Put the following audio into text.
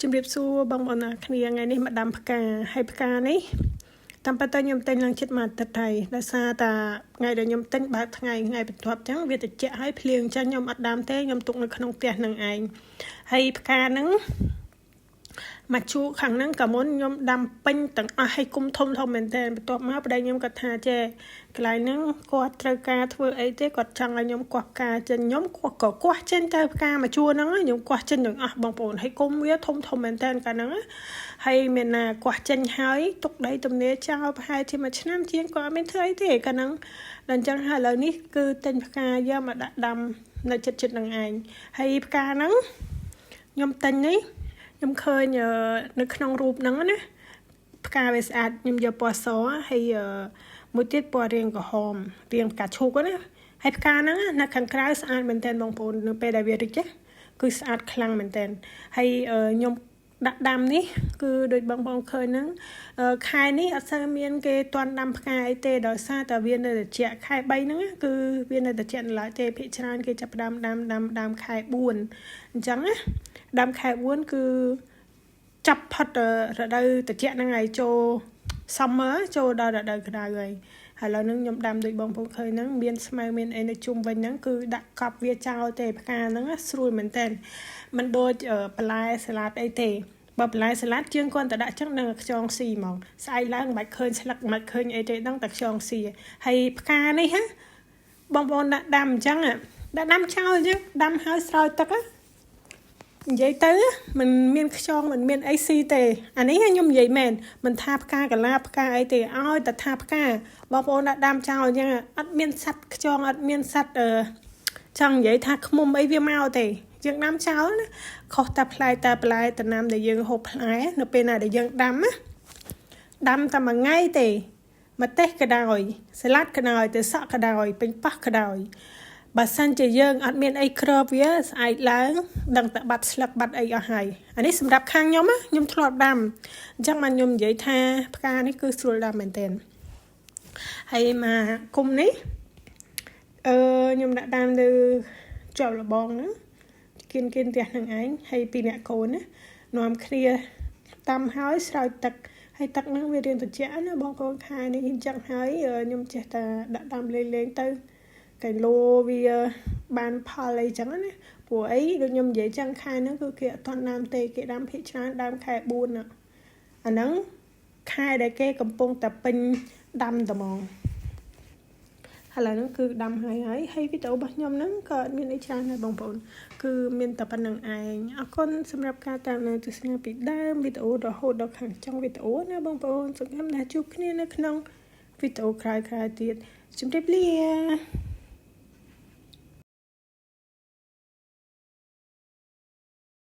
ជំរាបសួរបងប្អូនអ្នកគ្នាថ្ងៃនេះមកដាំផ្កាហើយផ្កានេះតាមពិតទៅខ្ញុំទិញឡើងចិត្តមួយអាទិត្យហើយដោយសារតាថ្ងៃដែលខ្ញុំទិញបើកថ្ងៃថ្ងៃបន្ទាប់ចឹងវាត្រជាក់ហើយភ្លៀងចឹងខ្ញុំអត់ដាំទេខ្ញុំទុកនៅក្នុងផ្ទះនឹងឯងហើយផ្កាហ្នឹងមកជួខាងហ្នឹងកាមុនខ្ញុំដាំពេញទាំងអស់ឲ្យគុំធំធំមែនតើបន្ទាប់មកប្តីខ្ញុំគាត់ថាចេះកន្លែងហ្នឹងគាត់ត្រូវការធ្វើអីទេគាត់ចង់ឲ្យខ្ញុំគាស់ផ្កាចេញខ្ញុំគាត់ក៏គាស់ចេញទៅផ្កាមួយជួរហ្នឹងខ្ញុំគាស់ចេញទាំងអស់បងប្អូនហើយគុំវាធំធំមែនតើកាលហ្នឹងហើយមានណាគាស់ចេញហើយទុកដីទំនេរចោលប្រហែលជាមួយឆ្នាំជាងក៏អត់មានធ្វើអីទេកាលហ្នឹងដល់អញ្ចឹងហើយឥឡូវនេះគឺទិញផ្កាយកមកដាក់ដាំនៅចិត្តចិត្តនឹងឯងហើយផ្កាហ្នឹងខ្ញុំទិញនេះខ្ញុំឃើញនៅក្នុងរូបហ្នឹងណាផ្កាវាស្អាតខ្ញុំយកពណ៌សហើយមួយទៀតពណ៌រាងក្រហមរាងផ្កាឈូកណាហើយផ្កាហ្នឹងនៅខាងក្រៅស្អាតមែនទែនបងប្អូននៅពេលដែលវារីកគឺស្អាតខ្លាំងមែនទែនហើយខ្ញុំដាក់ដាំនេះគឺដូចបងប្អូនឃើញហ្នឹងខែនេះអត់សូវមានគេតន់ដាំផ្កាអីទេដោយសារតែវានៅត្រជាក់ខែ3ហ្នឹងគឺវានៅត្រជាក់នៅឡើយទេភាគច្រើនគេចាប់ផ្ដើមដាំដាំដាំខែ4អញ្ចឹងណាដាំខែ4គឺចាប់ផុតរដូវត្រជាក់ហ្នឹងហើយចូល summer ចូលដល់រដូវក្តៅហើយហើយឥឡូវហ្នឹងខ្ញុំដាំដូចបងប្អូនឃើញហ្នឹងមានស្មៅមានអីនៅជុំវិញហ្នឹងគឺដាក់កប់វាចោលទេផ្កាហ្នឹងស្រួលមែនតើមិនដូចបន្លែសាឡាត់អីទេបើបន្លែសាឡាត់ជាងគាត់តែដាក់ចឹងនឹងខ្យងស៊ីហ្មងស្អែកឡើងមិនបាច់ឃើញស្លឹកមិនបាច់ឃើញអីទេដឹងតែខ្យងស៊ីហើយផ្កានេះហ៎បងប្អូនដាក់ដាំអញ្ចឹងដាក់ដាំចោលអញ្ចឹងដាំហើយស្រោចទឹកនិយាយទៅมันមានខ្យងมันមានអីស៊ីទេអានេះខ្ញុំនិយាយមែនមិនថាផ្កាកាឡាផ្កាអីទេឲ្យតែថាផ្កាបងប្អូនដាក់ដាំចោលអញ្ចឹងអត់មានសัตว์ខ្យងអត់មានសัตว์អឺចង់និយាយថាខ្មុំអីវាមកទេយើងដាំចោលណាខុសតែផ្លែតែបន្លែតំណាំដែលយើងហូបផ្លែនៅពេលណាដែលយើងដាំណាដាំតែមួយថ្ងៃទេម្ទេសក៏ដោយសាឡាត់ក៏ដោយទៅសក់ក៏ដោយពេញប៉ោះក៏ដោយបើសិនជាយើងអត់មានអីគ្របវាស្អែកឡើងដឹងតែបាត់ស្លឹកបាត់អីអស់ហើយអានេះសម្រាប់ខាងខ្ញុំណាខ្ញុំធ្លាប់ដាំអញ្ចឹងបានខ្ញុំនិយាយថាផ្កានេះគឺស្រួលដាំមែនទែនហើយមកគុំនេះអឺខ្ញុំដាក់ដាំនៅជាប់លបងហ្នឹងគៀនគៀនផ្ទះនឹងឯងហើយពីរអ្នកកូនណានាំគ្នាតាមហើយស្រោចទឹកហើយទឹកហ្នឹងវារៀងត្រជាក់ណាបងប្អូនខែនេះអញ្ចឹងហើយខ្ញុំចេះតែដាក់ដាំលេងលេងទៅកែឡូវាបានផលអីចឹងណាព្រោះអីដូចខ្ញុំនិយាយចឹងខែហ្នឹងគឺគេអត់ទាន់ដាំទេគេដាំភាគច្រើនដើមខែ4ណាអាហ្នឹងខែដែលគេកំពុងតែពេញដាំត្មងឥឡូវហ្នឹងគឺដាំហើយហើយហើយវីដេអូរបស់ខ្ញុំហ្នឹងក៏អត់មានអីច្រើនដែរបងប្អូនគឺមានតែប៉ុណ្្នឹងឯងអរគុណសម្រាប់ការតាមដានទស្សនាពីដើមវីដេអូរហូតដល់ខាងចុងវីដេអូណាបងប្អូនសង្ឃឹមថាជួបគ្នានៅក្នុងវីដេអូក្រោយៗទៀតជម្រាបលា។